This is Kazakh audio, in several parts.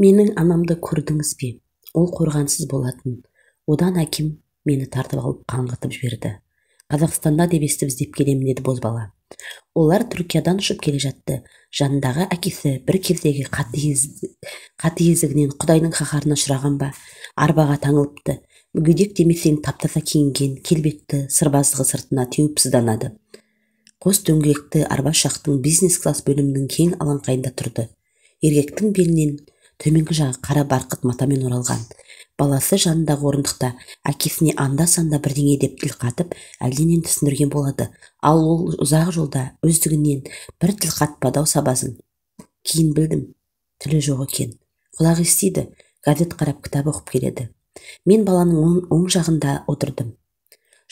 Менің анамды көрдіңіз бе? Ол қорғансыз болатын. Одан әкем мені тартып алып қаңғытып жіберді. Қазақстанда деп естіп іздеп келемін, деді бозбала. Олар Түркиядан ұшып келе жатты. Жанындағы әкесі бір кездегі қатыгездігінен Құдайдың қаһарына ұшыраған ба, арбаға таңылыпты. Мүгедек демесең тап-таза киінген, келбетті, сырбаздығы сыртына теуіп сызданады. Қос дөңгелекті арба ұшақтың бизнес-класс бөлімінің кең алаңқайында тұрды. Еркектің белінен төменгі жағы қара барқыт матамен оралған. Баласы жанындағы орындықта әкесіне анда-санда бірдеңе деп тіл қатып, әлденені түсіндірген болады. Ал ол ұзақ жолда өздігінен бір тіл қатпады-ау сабазың. Кейін білдім, тілі жоқ екен. Құлағы естиді, газет қарап, кітап оқып келеді. Мен баланың оң жағында отырдым.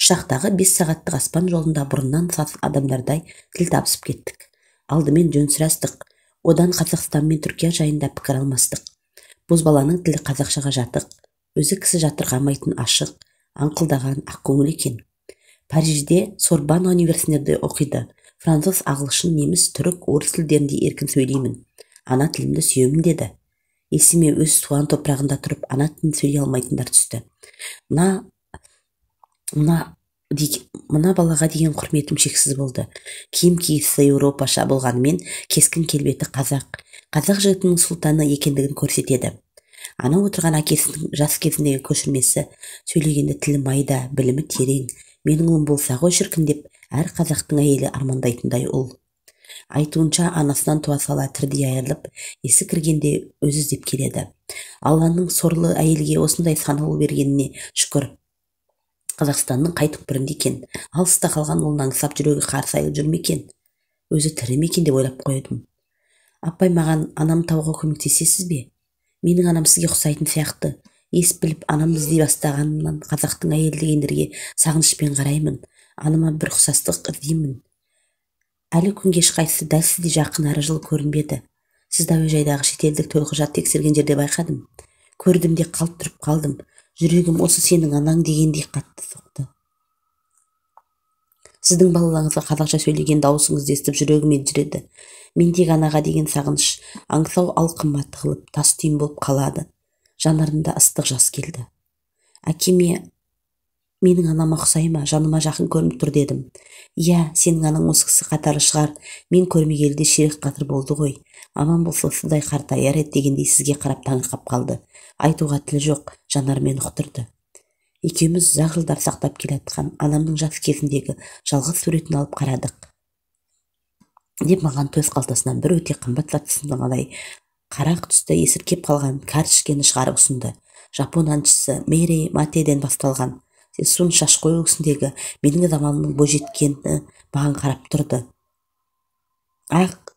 Ұшақтағы 5 сағаттық аспан жолында бұрыннан сас адамдардай тіл табысып кеттік. Алдымен жөн сұрастық, одан Қазақстан мен Түркия жайында пікір алмастық. Бозбаланың тілі қазақшаға жатық, өзі кісі жатырқамайтын ашық, аңқылдаған ақкөңіл екен. Парижде Сорбонна университетінде оқиды. Француз, ағылшын, неміс, түрік, орыс тілдерінде еркін сөйлеймін. Ана тілімді сүйемін, деді. Есіме өз туған топырағында тұрып ана тілін сөйлей алмайтындар түсті. Мына балаға деген құрметім шексіз болды. Киім киісі еуропаша болғанымен кескін келбеті қазақ. Қазақ жігітінің сұлтаны екендігін көрсетеді. Ана отырған әкесінің жас кезіндегі көшірмесі, сөйлегенде тілі майда, білімі терең. Менің ұлым болса ғой шіркін деп әр қазақтың әйелі армандайтындай ұл. Айтуынша анасынан туа сала тірдей айырылып, есі кіргенде өзі іздеп келеді. Алланың сорлы әйелге осындай саналы бергеніне шүкір. Қазақстанның қай түкпірінде екен? Алыста қалған ұлын аңсап жүрегі қарсы жүр ме екен? Өзі тірі ме екен деп ойлап қойдым. Апай, маған анам табуға көмектесесіз бе? Менің анам сізге ұқсайтын сияқты. Ес біліп анамды іздей бастағанымнан қазақтың әйелі дегендерге сағынышпен қараймын. Анама бір ұқсастық іздеймін. Әлі күнге ешқайсысы дәл сіздей жақын әрі жылы көрінбеді. Сізді әуежайдағы шетелдік төлқұжат тексерген жерде байқадым. Көрдім де қалт тұрып қалдым. Жүрегім осы сенің анаң дегендей қатты соқты. Сіздің балаларыңызға қазақша сөйлеген дауысыңызды естіп жүрегім елжіреді. Мендегі анаға деген сағыныш аңсау алқымға тығылып, тас түйін болып қалады. Жанарымда ыстық жас келді. Әкеме менің анама ұқсай ма, жаныма жақын көрініп тұр дедім. Иә, сенің анаң осы кісі қатары шығар, мен көрмегелі де ширек ғасыр болды ғой. Аман болса осындай қартаяр еді дегендей сізге қарап таңырқап қалды. Айтуға тілі жоқ, жанарымен ұқтырды. Екеуміз ұзақ жылдар сақтап келе жатқан анамның жас кезіндегі жалғыз суретін алып қарадық. Деп маған төс қалтасынан бір өте қымбат зат сынғандай қара түсті есіркеп қалған карточкені шығарып ұсынды. Жапон әншісі Мэри Матеден басталған Сун шашқой үлгісіндегі менің заманымның бойжеткені маған қарап тұрды. Ақ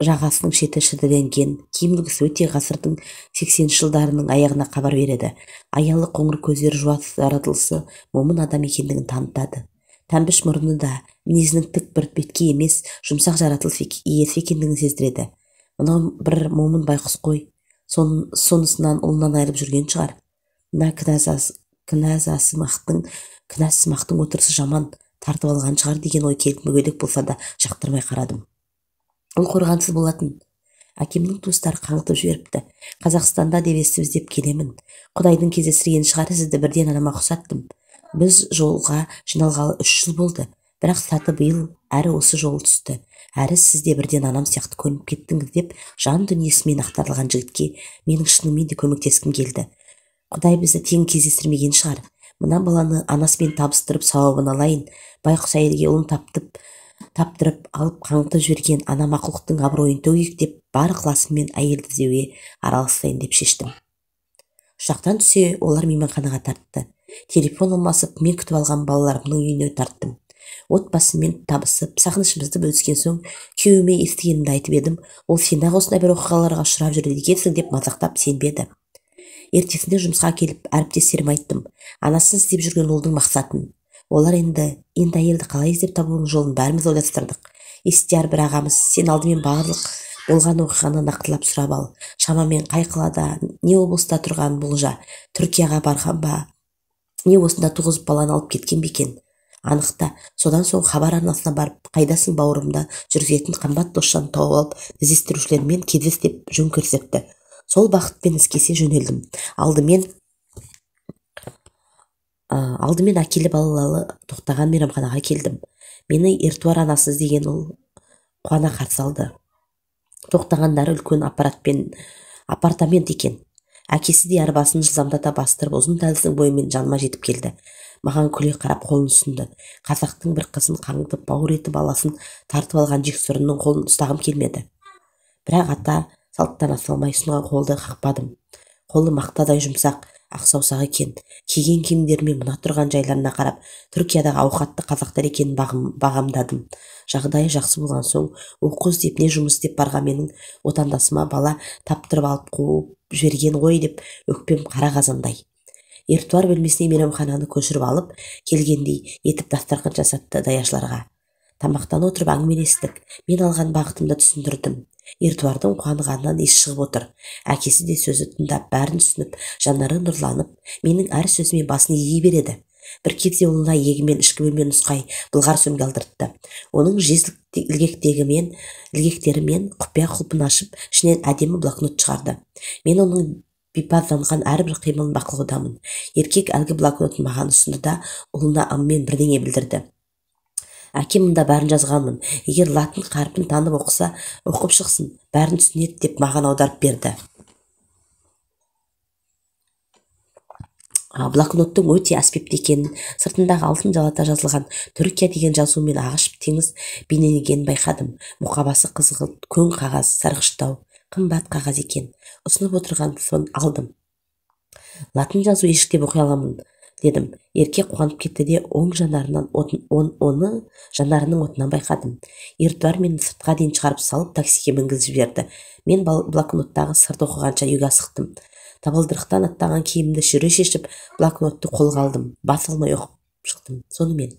жағасының шеті шіділенген, киім үлгісі өте ғасырдың 80-ші жылдарының аяғына хабар береді. Аялы қоңыр көздері жуас жаратылысы момын адам екендігін танытады. Тәмпіш мұрны да мінезінің тік бір бетке емес, жұмсақ жаратылыс иесі екендігін сездіреді. Мынау бір момын байқұс қой, сонысынан ұлынан айырылып жүрген шығар. Мына кінәсымақтың отырысы жаман тартып алған шығар деген ой келіп мүгедек болса да жақтырмай қарадым. Ол қорғансыз болатын. Әкемнің туыстары қаңғытып жіберіпті. Қазақстанда деп естіп іздеп келемін. Құдайдың кездестірген шығар, сізді бірден анама ұқсаттым. Біз жолға жиналғалы 3 жыл болды. Бірақ саты биыл әрі осы жол түсті. Әрі сіз де бірден анам сияқты көрініп кеттіңіз деп жан дүниесімен ақтарылған жігітке менің шынымен де көмектескім келді. Құдай бізді тең кездестірмеген шығар. Мына баланы анасымен табыстырып сауабын алайын. Байқұс әйелге ұлын таптырып алып қаңғытып жіберген ана мақұлықтың абыройын төгейік деп бар ықыласыммен әйелді іздеуге араласайын деп шештім. Ұшақтан түсе олар мейманханаға тартты. Телефон алмасып мен күтіп алған балаларымның үйіне тарттым. Отбасыммен табысып, сағынышымызды бөліскен соң күйеуіме естігенімді айтып едім, ол сен-ақ осындай бір оқиғаларға ұшырап жүреді екенсің деп мазақтап сенбеді. Ертесінде жұмысқа келіп әріптестеріме айттым. Анасын іздеп жүрген ұлдың мақсатын. Олар енді әйелді қалай іздеп табудың жолын бәріміз ойластырдық. Естияр бір ағамыз, сен алдымен барлық болған оқиғаны нақтылап сұрап ал. Шамамен қай қалада, не облыста тұрған болжа, Түркияға барған ба, не осында туғызып баланы алып кеткен бе екен? Анықта. Содан соң хабар арнасына барып, қайдасың бауырымда жүргізетін қымбат досжан тауып алып, іздестірушілермен кездес деп жөн көрсетті. Сол бағытпен із кесе жөнелдім. Алдымен әкелі балалы тоқтаған мейрамханаға келдім. Мені Ертуар анасы іздеген ол қуана қарсы алды. Тоқтағандары үлкен апартамент екен. Әкесі де арбасын жылдамдата бастырып, ұзын дәліздің бойымен жаныма жетіп келді. Маған күле қарап қолын ұсынды. Қазақтың бір қызын қаңғытып, бауыр етіп баласын тартып алған жексұрынның қолын ұстағым келмеді. Бірақ ата салттан аса алмай ұсынған қолды қақпадым. Қолы мақтадай жұмсақ, ақ саусақ екен. Киген киімдері мен мына тұрған жайларына қарап, Түркиядағы ауқатты қазақтар екенін бағамдадым. Жағдайы жақсы болған соң, оқу іздеп не жұмыс істеп барған менің отандасыма бала таптырып алып қуып жіберген ғой деп өкпем қара қазандай. Ертуар бөлмесіне мейрамхананы көшіріп алып келгендей етіп дастархан жасатты даяшыларға. Тамақтан отырып әңгімелестік. Мен алған бағытымды түсіндірдім. Ертуардың қуанғанынан ес шығып отыр. Әкесі де сөзі тыңдап, бәрін түсініп, жанары нұрланып, менің әр сөзіме басын ие береді. Бір кезде ұлына иегімен ішкі бөлмені нұсқай былғар сөмке алдыртты. Оның жез ілгектерімен құпия құлпын ашып, ішінен әдемі блокнот шығарды. Мен оның бипазданған әрбір қимылын бақылаудамын. Еркек әлгі блокнотын маған ұсынды да, ұлына ыммен бірдеңе білдірді. Әкем мұнда бәрін жазғанмын. Егер латын қарпін танып оқыса, оқып шықсын, бәрін түсінеді деп маған аударып берді. Блокноттың өте әспетті екенін, сыртындағы алтын жалата жазылған Түркия деген жазумен ағаш теңіз бейнеленгенін байқадым. Мұқабасы қызғылт, көң қағаз, сарғыштау, қымбат қағаз екен. Ұсынып отырған соң алдым. Латын жазу ешіктеп оқи аламын дедім. Еркек қуанып кетті де, оң жанарынан оны жанарының отынан байқадым. Ертуар мені сыртқа дейін шығарып салып, таксиге мінгізіп жіберді. Мен блокноттағы сырт оқығанша үйге асықтым. Табалдырықтан аттаған киімімді жүре шешіп, блокнотты қолға алдым. Бас алмай оқып шықтым. Сонымен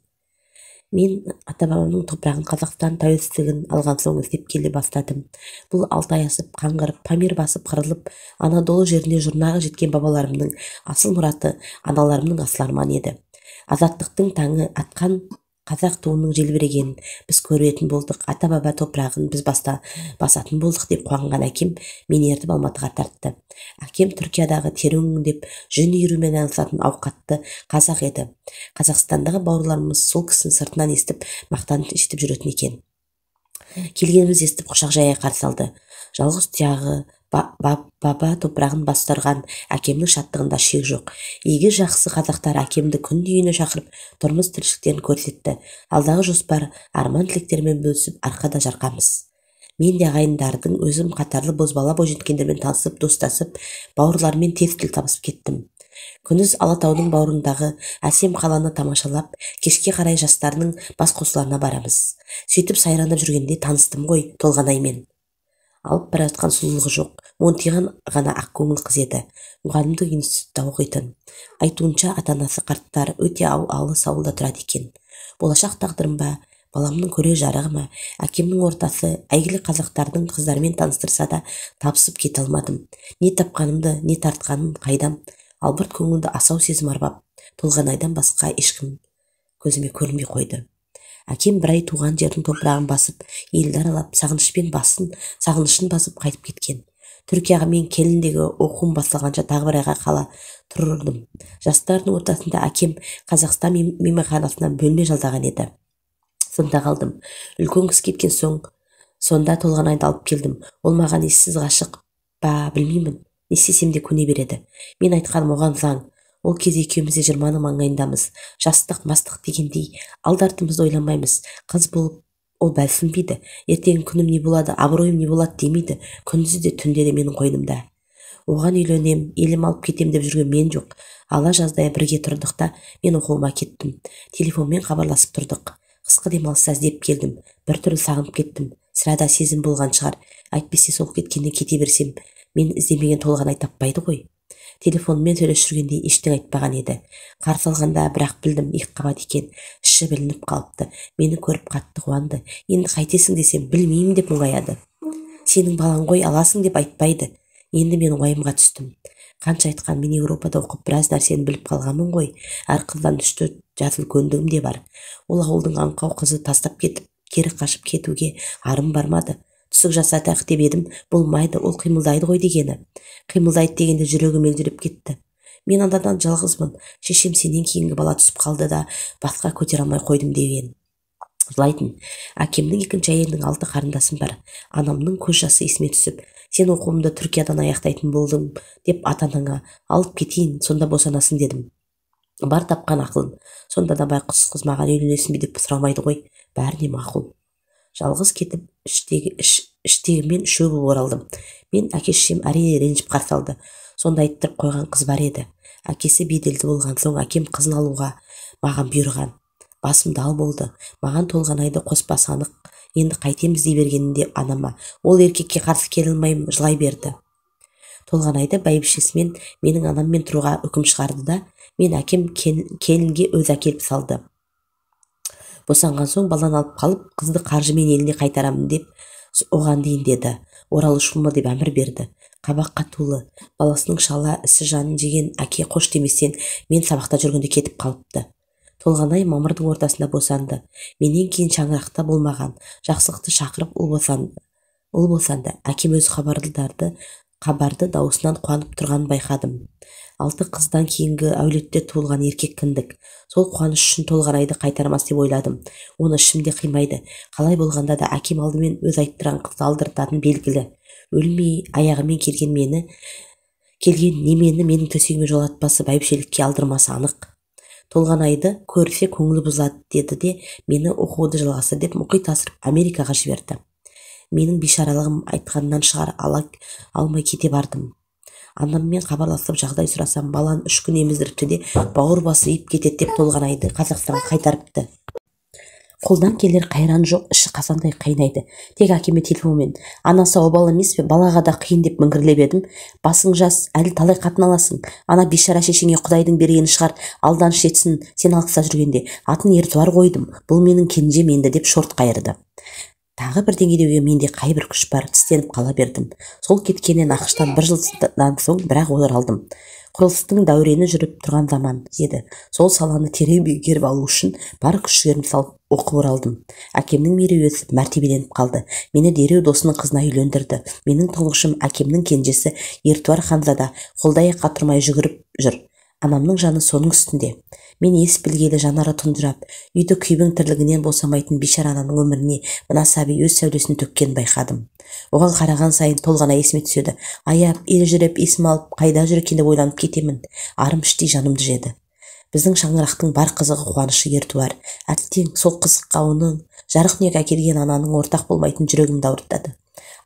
мен ата-бабамның топырағын Қазақстан тәуелсіздігін алған соң іздеп келе бастадым. Бұл Алтай асып, қаңғырып, Памир басып, қырылып, Анадолы жеріне жұрнағы жеткен бабаларымның асыл мұраты, аналарымның асыл арманы еді. Азаттықтың таңы атқан қазақ туының желбірегенін біз көретін болдық, ата-баба топырағын біз басатын болдық деп қуанған әкем мені ертіп Алматыға тартты. Әкем Түркиядағы тері өңдеп, жүн иірумен айналысатын ауқатты қазақ еді. Қазақстандағы бауырларымыз сол кісінің сыртынан естіп, мақтанып жетіп жүретін екен. Келгенімізді естіп, құшақ жая қарсы алды. Жалғыз тұяғы баба топырағын бастырған әкемнің шаттығында шек жоқ. Игі жақсы қазақтар әкемді күнде үйіне шақырып, тұрмыс тіршіліктерін көрсетті. Алдағы жоспар, арман тілектермен бөлісіп, арқада жарқамыз. Мен де ағайындардың өзім қатарлы бозбала бойжеткендермен танысып, достасып, бауырларымен тез тіл табысып кеттім. Күндіз Алатаудың бауырындағы әсем қаланы тамашалап, кешке қарай жастарының бас қосуларына барамыз. Сөйтіп сайранып жүргенде таныстым ғой Толғанаймен. Алып бара жатқан сұлулығы жоқ, монтиған ғана ақкөңіл қыз еді. Мұғалімдік институтта оқитын. Айтуынша ата-анасы қарттар өте алыс ауылда тұрады екен. Болашақ тағдырым ба, баламның көре жарығы ма, әкемнің ортасы әйгілі қазақтардың қыздарымен таныстырса да табысып кете алмадым. Не тапқанымды, не тартқанын қайдам, албырт көңілді асау сезім арбап, Толғанайдан басқа ешкім көзіме көрінбей қойды. Әкем бір ай туған жердің топырағын басып, елді аралап, сағынышын басып қайтып кеткен. Түркияға мен келіндегі оқуым басталғанша тағы бір айға қала тұрдым. Жастардың ортасында әкем Қазақстан мейманханасынан бөлме жалдаған еді. Сонда қалдым. Үлкен кісі кеткен соң сонда Толғанайды алып келдім. Ол маған ессіз ғашық па білмеймін. Не істесем де көне береді. Мен айтқаным оған заң. Ол кезде екеуміз де 20-ның маңайындамыз. Жастық, мастық дегендей алды-артымызды ойламаймыз. Қыз болып ол бәлсінбейді. Ертеңгі күнім не болады, абыройым не болады демейді. Күндіз де түнде де менің қойнымда. Оған үйленем, елім алып кетем деп жүрген мен жоқ. Ала жаздай бірге тұрдық та мен оқуыма кеттім. Телефонмен хабарласып тұрдық. Қысқы демалыста іздеп келдім. Бір түрлі сағынып кеттім. Сірә сезім болған шығар. Әйтпесе сол кеткенде кете берсем, мен іздемеген Толғанай таппайды ғой. Телефонмен сөйлесіп жүргенде ештеңе айтпаған еді. Қарсы алғанда бірақ білдім, екіқабат екен. Іші білініп қалыпты. Мені көріп қатты қуанды. Енді қайтесің десем, білмеймін деп мұңаяды. Сенің балаң ғой, аласың деп айтпайды. Енді мен уайымға түстім. Қанша айтқан, мен Еуропада оқып біраз нәрсені біліп қалғанмын ғой. Әр қыздан 3-4 жас үлкендігім де бар. Ол ауылдың аңқау қызы тастап кетіп, кері қашып кетуге арым бармады. Түсік жасатайық деп едім, болмайды, ол қимылдайды ғой дегені. Қимылдайды дегенде жүрегім елжіреп кетті. Мен анадан жалғызбын. Шешем сенен кейінгі бала түсіп қалды да басқа көтере алмай қойдым деген. Жылайтын. Әкемнің екінші әйелінің 6 қарындасым бар. Анамның көз жасы есіме түсіп, сен оқуымды Түркиядан аяқтайтын болдың деп ата-анаңа алып кетейін, сонда босанасың дедім. Бар тапқан ақылым. Сонда да байқұс қыз маған үйленесің бе деп сұрамайды ғой. Бәріне мақұл. Жалғыз кетіп іштегімен үшеу болып оралдым. Мен әке-шешем әрине ренжіп қарсы алды. Сонда айттырып қойған қыз бар еді. Әкесі беделді болған соң әкем қызын алуға маған бұйырған. Басым дал болды. Маған Толғанайды қоспасы анық. Енді қайтеміз дей бергенінде анама ол еркекке қарсы келе алмаймын, жылай берді. Толғанайды бәйбішесімен менің анаммен тұруға үкім шығарды да, мен әкем келінге өзі әкеліп салды. Босанған соң баланы алып қалып, қызды қаржымен еліне қайтарамын деп оған дейін деді. Орал ұшқынма деп әмір берді. Қабақ қатулы, баласының шала ісі жанын жеген әке қош деместен мен сабақта жүргенде кетіп қалыпты. Толғанай мамырдың ортасында босанды. Менен кейін шаңырақта болмаған. Жақсылықты шақырып ұл босанды. Әкем өзі хабарды дауысынан қуанып тұрғанын байқадым. 6 қыздан кейінгі әулетте туылған еркек кіндік. Сол қуаныш үшін Толғанайды қайтармас деп ойладым. Оны ішімде қимайды. Қалай болғанда да әкем алдымен өз айттырған қызды алдыртатын белгілі. Өлмей аяғымен келген немені менің төсегіме жолатпасы, бәйбішелікке алдырмасы анық. Толғанайды көрсе көңілі бұзылады деді де мені оқуды жалғастыр деп мұқит асырып Америкаға жіберді. Менің бейшаралығым айтқаннан шығар ала алмай кете бардым. Анаммен хабарласып жағдай сұрасам, баланы 3 күн еміздіріпті де бауыр басы иіп кетеді деп Толғанайды Қазақстанға қайтарыпты. Қолдан келер қайран жоқ, іші қазандай қайнайды. Тек әкеме телефонмен, анасы обал емес пе, балаға да қиын деп міңгірлеп едім. Басың жас, әлі талай қатын аласың. Ана бейшара шешеңе Құдайдың бергені шығар, алданыш етсін, сен алқыса жүргенде. Атын Ертуар қойдым, бұл менің кенжем енді деп шорт қайырды. Тағы бірдеңе деуге менде қай бір күш бар, тістеніп қала бердім. Сол кеткеннен АҚШ-тан бір жылдан соң бірақ оралдым. Құрылыстың дәурені жүріп тұрған заман еді. Сол саланы терең меңгеріп алу үшін бар күш-жігерімді салып оқып оралдым. Әкемнің мерейі өсіп, мәртебеленіп қалды. Мені дереу досының қызына үйлендірді. Менің тұңғышым әкемнің кенжесі Ертуар ханзада қолды-аяққа тұрмай жүгіріп жүр. Анамның жаны соның үстінде. Мен ес білгелі жанары тұнжырап, үйді күйбің тірлігінен босамайтын бейшара ананың өміріне мына сәби өз сәулесін төккен байқадым. Оған қараған сайын Толғанай есіме түседі. Аяп, елжіреп, есім алып, қайда жүр екен деп ойланып кетемін. Арым іштей жанымды жеді. Біздің шаңырақтың бар қызығы қуанышы Ертуар. Әттең, сол қызыққа оның жарық дүниеге әкелген ананың ортақ болмайтын жүрегімді ауыртады.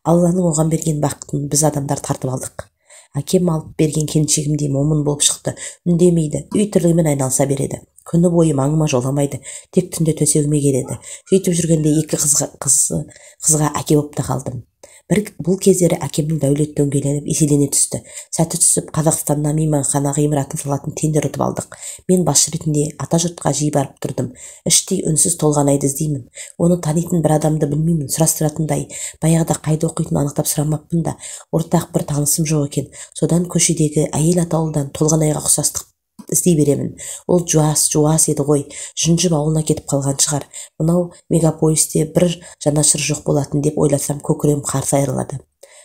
Алланың оған берген бақытын біз адамдар тартып алдық. Әкем алып берген келіншегімдей момын болып шықты. Үндемейді, үй тірлігімен айналыса береді. Күні бойы маңыма жоламайды, тек түнде төсегіме келеді. Сөйтіп жүргенде 2 қызға әке болып та қалдым. Бұл кездері әкемнің дәулеті дөңгеленіп, еселене түсті. Сәті түсіп, Қазақстаннан мейманхана ғимаратын салатын тендер ұтып алдық. Мен басшы ретінде атажұртқа жиі барып тұрдым. Іштей үнсіз Толғанайды іздеймін. Оны танитын бір адамды білмеймін, сұрастыратындай. Баяғыда қайда оқитынын анықтап сұрамаппын да, ортақ бір танысым жоқ екен. Содан көшедегі әйел атаулыдан Толғанайға ұқсастық іздей беремін. Ол жуас еді ғой, жүнжіп ауылына кетіп қалған шығар. Мынау мегаполисте бір жанашыр жоқ болатын деп ойласам, көкірегім қарсы айырылады.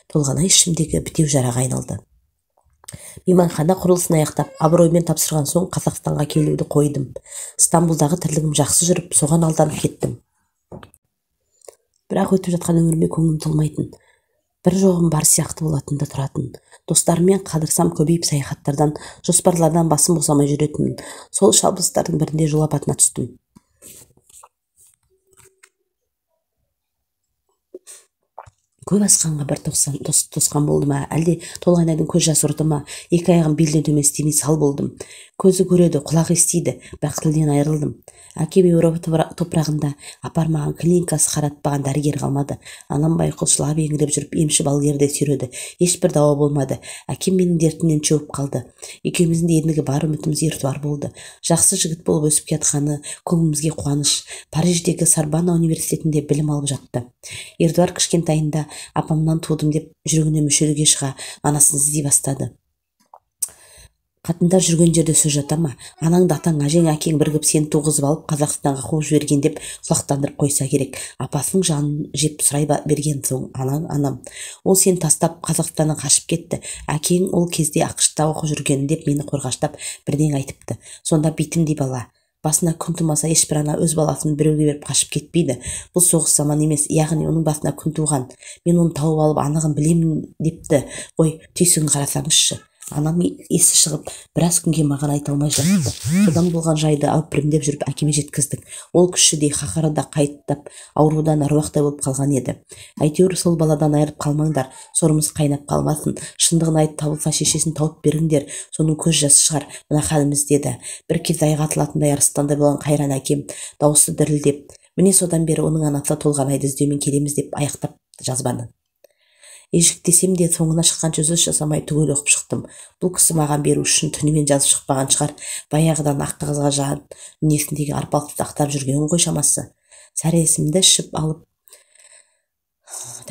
Толғанай ішімдегі бітеу жараға айналды. Мейманхана құрылысын аяқтап, абыроймен тапсырған соң Қазақстанға келуді қойдым. Стамбулдағы тірлігім жақсы жүріп, соған алданып кеттім. Бірақ өтіп жатқан өміріме көңілім толмайтын. Бір жоғым бар сияқты болатын да тұратын. Достарыммен қадырсам көбейіп саяхаттардан, жоспарлардан басым босамай жүретінмін. Сол шабыстардың бірінде жол апатына түстім. Көп асқанға бір тосқан болды ма, әлде Толғанайдың көз жасы ұрды ма, екі аяғым белден төмен істемей сал болдым. Көзі көреді, құлағы естиді, бірақ тілден айырылдым. Әкем Еуропа топырағында апармаған, клиникасы қаратпаған дәрігер қалмады. Анам байқұс жылап еңіреп жүріп емші балгерді сүйреді. Ешбір дауа болмады. Әкем менің дертімнен шөгіп қалды. Екеуміздің де ендігі бар үмітіміз Ертуар болды. Жақсы жігіт болып өсіп келатқаны көңілімізге қуаныш. Париждегі Сорбонна университетінде білім алып жатты. Ертуар кішкентайында апамнан тудым деп жүрегіне мүшелге шыға анасын іздей бастады. Қатындар жүрген жерде сөз жата ма? Анаңды атаң, әжең, әкең бірігіп сені туғызып алып Қазақстанға қуып жіберген деп құлақтандырып қойса керек. Апасының жанын жеп сұрай берген соң анаң анам. Ол сені тастап Қазақстаннан қашып кетті. Әкең ол кезде АҚШ-та оқып жүрген деп мені қорғаштап бірдеңе айтыпты. Сонда битімдей бала. Басына күн тумаса ешбір ана өз баласын біреуге беріп қашып кетпейді. Бұл соғыс заман емес, яғни оның басына күн туған. Мен оны тауып алып анығын білемін депті. Ой, түйсігін қарасаңызшы. Анам есі шығып, біраз күнге маған айта алмай жатты. Содан болған жайды әупірімдеп жүріп әкеме жеткіздік. Ол күші де, қаһары да қайттап, аурудан аруақтай болып қалған еді. Әйтеуір сол баладан айырып қалмаңдар, сорымыз қайнап қалмасын. Шындығын айтып табылса шешесін тауып беріңдер, соның көз жасы шығар мына халіміз деді. Бір кезде аяғы атылатындай арыстандай болған қайран әкем дауысы дірілдеп, міне содан бері оның анасы Толғанайды іздеумен келеміз деп аяқтап жазбаны. Ежіктесем де соңына шыққанша үзіліс жасамай түгел оқып шықтым. Бұл кісі маған беру үшін түнімен жазып шықпаған шығар. Баяғыдан ақ қағазға жан дүниесіндегі арпалысты ақтарып жүрген ғой шамасы. Сәресімді ішіп алып,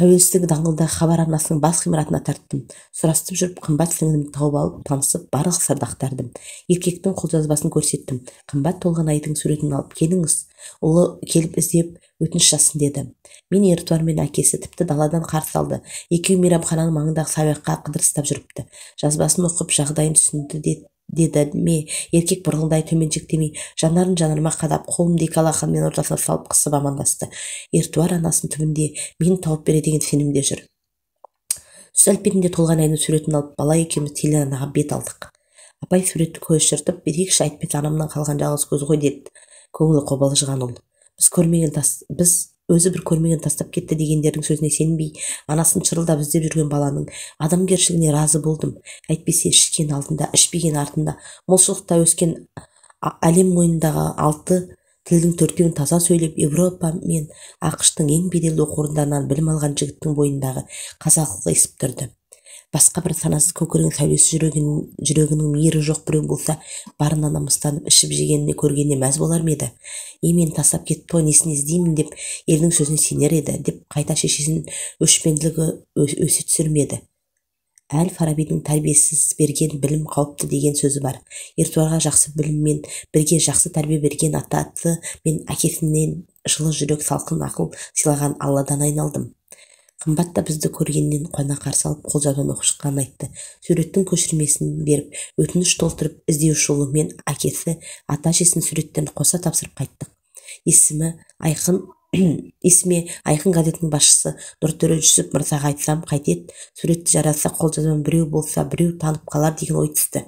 Тәуелсіздік даңғылдағы Хабар арнасының бас ғимаратына тарттым. Сұрастырып жүріп Қымбат сіңілімді тауып алып, танысып, барлық сырды ақтардым. Еркектің қолжазбасын көрсеттім. Қымбат Толғанайдың суретін алып келіңіз, ұлы келіп іздеп өтініш жазсын деді. Мен Ертуар мен әкесі тіпті даладан қарсы алды. Екеуі мейрамхананың маңындағы саябаққа қыдырыстап жүріпті. Жазбасын оқып, жағдайын түсінді деді ме, еркек бұрынғыдай төменшектемей, жанарын жанарыма қадап, қолымды екі алақанымен ортасына салып қысып амандасты. Ертуар анасының түбінде мені тауып бере деген сенімде жүр. Түс әлпетінде Толғанайдың суретін алып, бала екеуміз телеарнаға бет алдық. Апай суретті көшіртіп, берейікші, әйтпесе анамнан қалған жалғыз көз ғой деді. Көңілі қобалжыған ұл. Біз өзі бір көрмеген тастап кетті дегендердің сөзіне сенбей, анасын шырылдап іздеп жүрген баланың адамгершілігіне разы болдым. Әйтпесе ішкен алдында, ішпеген артында, молшылықта өскен әлем мойнындағы 6 тілдің 4-еуін таза сөйлеп, Европа мен АҚШ-тың ең беделді оқу орындарынан білім алған жігіттің бойындағы қазақылық есіп тұрды. Басқа бір санасыз көкірегінің сәулесі жүрегінің мейірі жоқ біреу болса, барына намыстанып ішіп жегеніне көргеніне мәз болар ма еді? Мені тастап кетті ғой, несін іздеймін деп елдің сөзіне сенер еді, деп қайта шешесінің өшпенділігі өсе түсер ме еді? Әл Фарабидің тәрбиесіз берген білім қауіпті деген сөзі бар. Ертуарға жақсы біліммен бірге жақсы тәрбие берген атасы мен әкесінен жылы жүрек, салқын ақыл сыйлаған Алладан айналдым. Қымбат та бізді көргеннен қуана қарсы алып, қолжазбаны оқып шыққанын айтты. Суреттің көшірмесін беріп, өтініш толтырып, іздеуші ұлы мен әкесі, ата әжесінің суреттерін қоса тапсырып қайттық. Есіме Айқын газетінің басшысы Нұртөре Жүсіп мырзаға айтсам, қайтеді, суретті жаратса қолжазбаны біреу болса, біреу танып қалар деген ой түсті.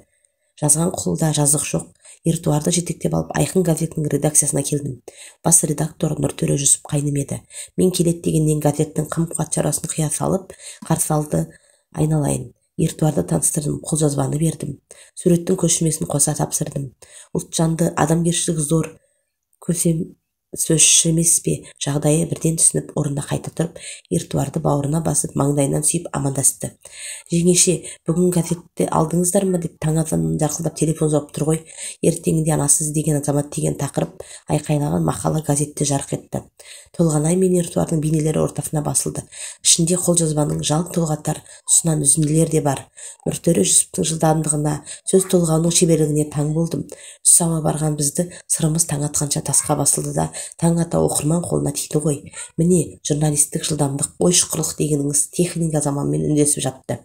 Жазған қолда жазық жоқ. Ертуарды жетектеп алып, Айқын газетінің редакциясына келдім. Бас редактор Нұртөре Жүсіп қайным еді. Мен келеді дегеннен газеттің қым-қуат шаруасын қия салып, қарсы алды айналайын. Ертуарды таныстырдым, қолжазбаны бердім. Суреттің көшірмесін қоса тапсырдым. Ұлтжанды, адамгершілігі зор, көсем сөзші емес пе, жағдайы бірден түсініп, орнына қайта тұрып, Ертуарды бауырына басып, маңдайынан сүйіп амандасты. Жеңеше, бүгін газетті алдыңыздар ма деп таң азаннан жарқылдап телефон соғып тұр ғой. Ертеңінде анасыз деген азамат деген тақырып айқайлаған мақала газетте жарық етті. Толғанай мен Ертуардың бейнелері ортасына басылды. Ішінде қолжазбаның жалын толғатар тұсынан үзінділер де бар. Нұртөре Жүсіптің жылдамдығына, сөз толғауының шеберлігіне таң болдым. Түс ауа барған бізді сырымыз таң атқанша тасқа басылды да, таң ата оқырман қолына тиді ғой. Міне, журналистік жылдамдық, ой шұқырлық дегеніңіз техника заманмен үндесіп жатты.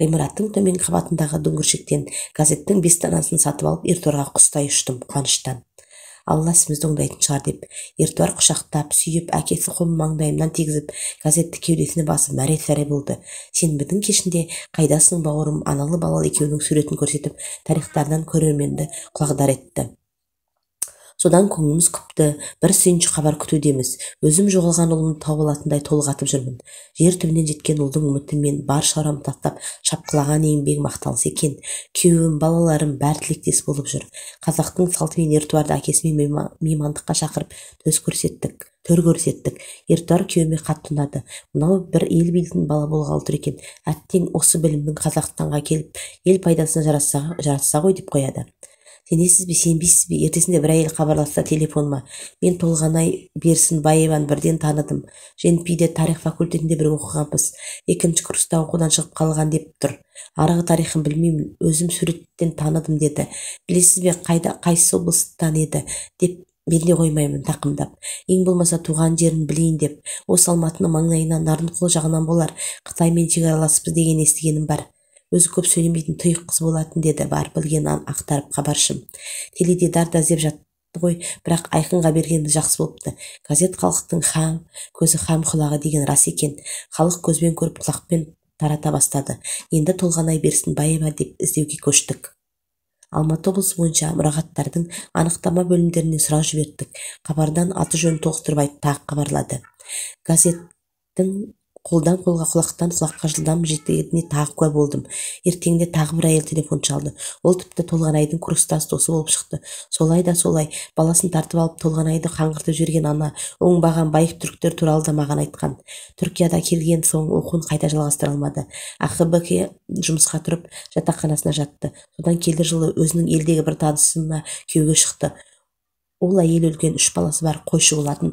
Ғимараттың төменгі қабатындағы дүңгіршектен газеттің 5 данасын сатып алып, Ертуарға құстай ұштым қуаныштан. Алла ісімізді оңдайтын шығар деп, Ертуар құшақтап, сүйіп, әкесі қолын маңдайымнан тигізіп, газетті кеудесіне басып мәре-сәре болды. Сенбінің кешінде қайдасың бауырым, аналы балалы екеуінің суретін көрсетіп, тарихтарынан көрерменді құлағдар етті. Содан көңіліміз күпті, бір сүйінші хабар күтудеміз. Өзім жоғалған ұлымды тауып алатындай толғатып жүрмін. Жер түбінен жеткен ұлдың үміті мен бар шаруамды тастап, шапқылаған еңбегім ақталса екен. Күйеуім, балаларым бәрі тілектес болып жүр. Қазақтың салтымен Ертуарды әкесімен меймандыққа шақырып төр көрсеттік. Ертуар күйеуіме қатты ұнады. Мынау бір ел билейтін бала болғалы тұр екен. Әттең осы білімнің Қазақстанға келіп, ел пайдасына жаратса ғой деп қояды. Сенесіз бе, сенбейсіз бе, ертесінде бір әйел хабарласты телефоныма. Мен Толғанай Берсінбаеваны бірден таныдым. ЖенПИде тарих факультетінде бірге оқығанбыз. Екінші курста оқудан шығып қалған деп тұр. Арғы тарихын білмеймін, өзім суреттен таныдым деді. Білесіз бе, қайда, қайсы облыстан еді деп мен де қоймаймын тақымдап. Ең болмаса туған жерін білейін деп. Осы Алматының маңайынан, Нарынқол жағынан болар, Қытаймен шекараласпыз деген естігенім бар. Өзі көп сөйлемейтін тұйық қыз болатын деді бар білгенін ақтарып хабаршым. Теледидар да іздеп жатты ғой, бірақ Айқынға бергеніміз жақсы болыпты. Газет халықтың хам көзі, хам құлағы деген рас екен. Халық көзбен көріп, құлақпен тарата бастады. Енді Толғанай Берсінбаева деп іздеуге көштік. Алматы облысы бойынша мұрағаттардың анықтама бөлімдеріне сұрақ жібердік. Хабардан аты жөнін толықтырып айтып тағы хабарлады. Газеттің қолдан қолға, құлақтан құлаққа жылдам жететініне тағы куә болдым. Ертеңінде тағы бір әйел телефон шалды. Ол тіпті Толғанайдың курстас досы болып шықты. Солай да солай, баласын тартып алып Толғанайды қаңғыртып жіберген ана, оңбаған байып түріктер туралы да маған айтқан. Түркияда келген соң оқуын қайта жалғастыра алмады. АХБ-ке жұмысқа тұрып, жатақханасына жатты. Содан келер жылы өзінің елдегі бір танысына күйеуге шықты. Ол әйел үлкен, 3 баласы бар қойшы болатын.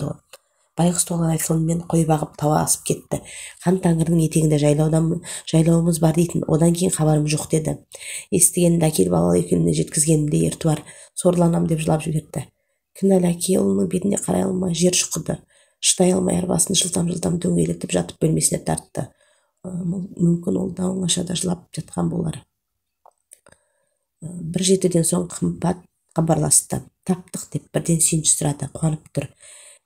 Байғұс Толғанай сонымен қой бағып тауға асып кетті. Хан Тәңірінің етегінде жайлауымыз бар дейтін, одан кейін хабарым жоқ деді. Естігенімді әкел балалы екеніне жеткізгенімде Ертуар сорланам деп жылап жіберді. Кінәлі әке ұлының бетіне қарай алмай жер шұқыды. Шыдай алмай арбасын жылдам-жылдам дөңгелетіп жатып бөлмесіне тартты. Мүмкін ол да оңашада жылап жатқан болар. Бір жетіден соң Қымбат хабарласты. Таптық деп бірден сүйінші сұрады, қуанып тұр.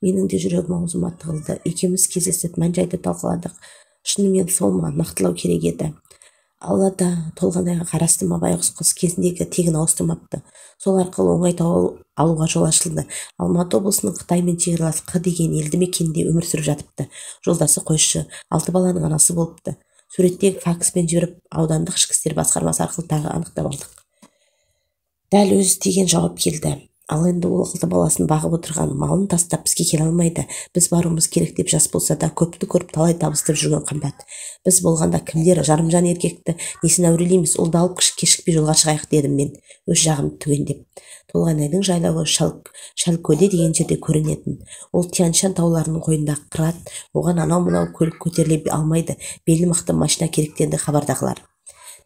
Менің де жүрегім аузыма тығылды. Екеуміз кездесіп мән-жайды талқыладық. Шынымен сол ма, нақтылау керек еді. Алла да Толғанайға қарасты ма, байғұс қыз кезіндегі тегін ауыстырмапты. Сол арқылы оңай тауып алуға жол ашылды. Алматы облысының Қытаймен шекаралас Қ деген елді мекенінде өмір сүріп жатыпты. Жолдасы қойшы, 6 баланың анасы болыпты. Суреттегі факспен жіберіп, аудандық ішкі істер басқармасы арқылы тағы анықтап алдық. Дәл өзі деген жауап келді. Ал енді ол алты баласын бағып отырған малын тастап бізге келе алмайды. Біз баруымыз керек деп жас болса да көпті көріп талай табыстырып жүрген Қымбат. Біз болғанда кімдер жарымжан еркекті несін әурелейміз, ұлды алып кешікпей жолға шығайық дедім мен өз жағымды түгендеп. Толғанайдың жайлауы Шалкөде деген жерде көрінетін. Ол Тянь-Шань тауларының қойнындағы қырат, оған анау-мынау көлік көтеріле алмайды, белі мықты машина керек деді хабардағылар.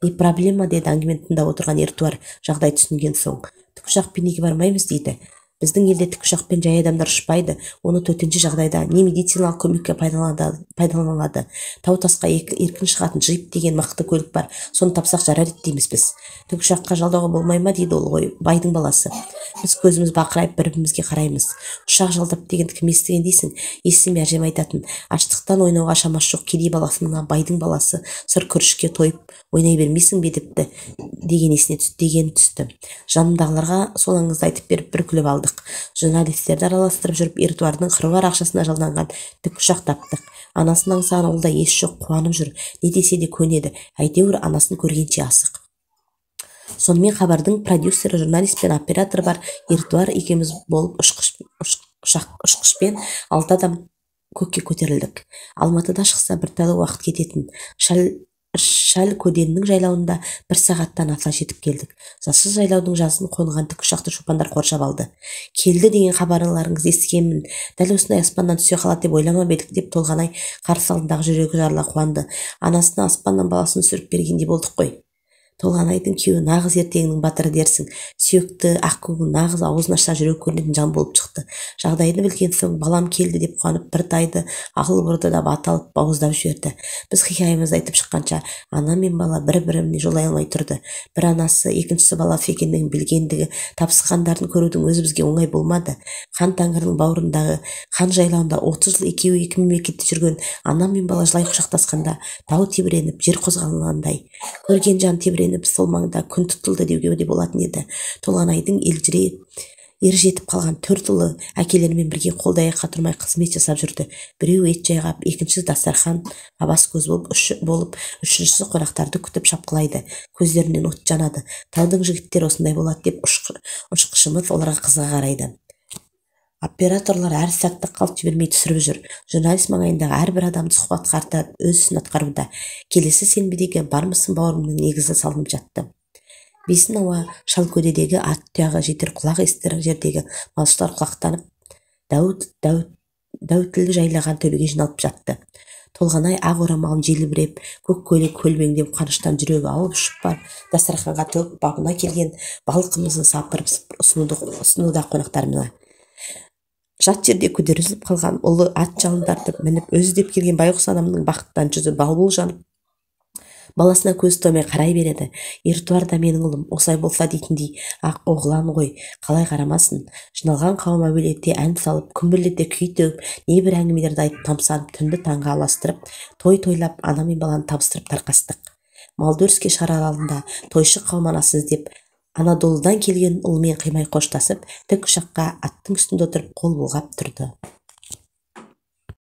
Не проблема деді әңгімені тыңдап отырған Ертуар жағдай түсінген соң. Тікұшақпен неге бармаймыз дейді. Біздің елде тікұшақпен жай адамдар ұшпайды, оны төтенше жағдайда не медициналық көмекке пайдаланылады. Тау тасқа еркін шығатын джип деген мықты көлік бар, соны тапсақ жарар еді дейміз біз. Тікұшаққа жалдауға болмай ма дейді ол ғой, байдың баласы. Біз көзіміз бақырайып бір-бірімізге қараймыз. Ұшақ жалдап дегенді кім естіген дейсің? Естіме әжем айтатын. Аштықтан ойнауға шамасы жоқ кедей баласына байдың баласы сыр күрішке тойып ойнай бермейсің бе депті деген есіне деген түсті. Жанымдағыларға сол аңызды айтып беріп бір күліп алдық. Журналистерді араластырып жүріп Ертуардың қыруар ақшасына жалданған тікұшақ таптық. Анасын аңсаған ол да ес жоқ, қуанып жүр. Не десе де көнеді. Әйтеуір анасын көргенше асық. Сонымен хабардың продюсері, журналист пен оператор бар Ертуар екеуміз болып ұшқышпен 6 адам көкке көтерілдік. Алматыда шықса бірталай уақыт кететін. Шалкөденнің жайлауында 1 сағаттан аса жетіп келдік. Жасыл жайлаудың жазын қонған тікұшақты шопандар қоршап алды. Келді деген хабарларыңызды естігенмін. Дәл осындай аспаннан түсе қалады деп ойламап едік деп Толғанай қарсы алдындағы жүрегі жарыла қуанды. Анасына аспаннан баласын түсіріп бергендей болдық қой. Толғанайдың күйеуі нағыз ертегінің батыры дерсің. Сүйекті, ақкөңіл, нағыз аузын ашса жүрегі көрінетін жан болып шықты. Жағдайды білген соң балам келді деп қуанып бір тайды ақыл бұрды да бата алып бауыздап жіберді. Біз хикаямызды айтып шыққанша ана мен бала бір-біріне жолай алмай тұрды. Бір анасы, екіншісі баласы екендігін білгендігі, табысқандарын көрудің өзі бізге оңай болмады. Хан Тәңірінің бауырындағы хан жайлауында 30 жыл екеуі екі мемлекетте жүрген ана мен бала жылай құшақтасқанда тау тебіреніп, жер қозғалғандай. Көрген жан тебіреніп, сол маңда күн тұтылды деуге де болатын еді. Толғанайдың елжіреп ер жетіп қалған 4 ұлы әкелерімен бірге қолды-аяққа тұрмай қызмет жасап жүрді. Біреуі ет жайғап, екіншісі дастархан абас көз болып, үшіншісі қонақтарды күтіп шапқылайды. Көздерінен от жанады. Таудың жігіттері осындай болады деп ұшқышымыз оларға қызыға қарайды. Операторлар әр сәтті қалт жібермей түсіріп жүр. Журналист маңайындағы әрбір адамды сұхбатқа тартып, өз ісін атқаруда. Келесі сенбідегі бармысың бауырымның негізі салынып жатты. Бесін ауа Шалкөдедегі ат тұяғы жетер, құлақ естір жердегі малшылар құлақтанып, дәуітілі жайлаған төбеге жиналып жатты. Толғанай ақ орамалын желбіреп, көк көйлек көлбеңдеп, қуаныштан жүрегі алып ұшып барып, дастарханға төгіп, бабына келген бал қымызын сапырып ұсынуда қонақтарына. Жат жерде күдері үзіліп қалған ұлы ат жалын тартып мініп, өзі іздеп келген байғұс анамның бақыттан жүзі бал-бұл жанып, баласына көз тоймай қарай береді. Ертуар да менің ұлым осылай болса дейтіндей ақ оғлан ғой, қалай қарамасын. Жиналған қауым әуелете ән салып, күмбірлете күй төгіп, небір әңгімелерді айтып тамсанып, түнді таңға аластырып, той тойлап, ана мен баланы табыстырып тарқастық. Малды өріске шығарар алдында тойшы қауым анасын іздеп, Анадолыдан келген ұлымен қимай қоштасып, тік ұшаққа аттың үстінде отырып қол бұлғап тұрды.